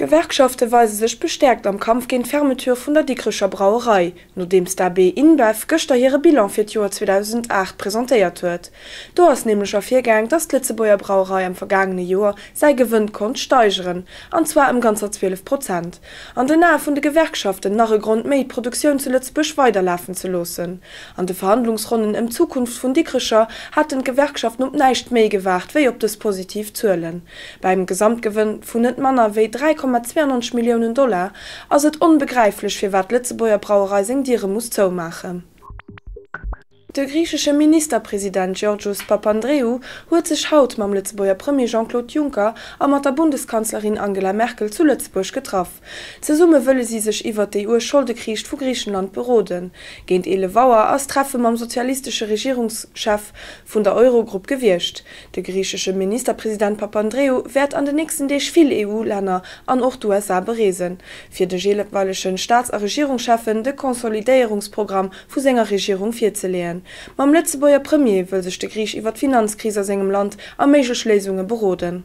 D'Gewerkschafte weise sech bestäerkt am Kampf géint d'Fermeture vun der Dikrecher Brauerei, nodeems d'AB InBev gëschter hire Bilan fir d'Joer 2008 presentéiert huet. Do ass nämlech ervirgaang, datt d'Lëtzebuerger Brauerei am vergaangene Joer säi Gewënn konnt steigeren, an zwar ëm ganzer 12 Prozent. An den Ae vun de Gewerkschaften nach e Grond méi, d'Produktioun zu Lëtzebuerg weiderlafen ze loossen. An de Verhandlungsronnen ëm d'Zukunft vun Dikrecher haten d'Gewerkschaften op näischt méi gewaart wéi op dës positiv Zuelen. Beim Gesamtgewënn vun net manner wéi 3,92 Milliounen Dollar ass et onbegräiflech firwat d'Lëtzebuerger Brauerei seng Diere muss zoumaachen. De griichesche Ministerpresident Giorgios Papandreou huet sech haut mam Lëtzebuerger Premier Jean-Claude Juncker a mat der Bundeskanzlerin Angela Merkel zu Lëtzebuerg getraff. Zesumme wëlle si sech iwwert déi uerg Scholdekriicht vu Griichenland beroden. Géint 11 Auer ass d'Treffe mam sozialistesche Regierungschef vun der Eurogrupp gewiescht. De griichesche Ministerpresident Papandreou wäert an den nächsten Deeg vill EU-Länner an och d'USA bereesen, fir de jeeweilege Staats a Regierungscheffen de Konsolidéierungsprogramm vu senger Regierung virzeleeën. Mam Lëtzebuerger Premier wëll sech de Griich iwwer d'Finanzkris a sengem Land a méiglech Léisunge beroden.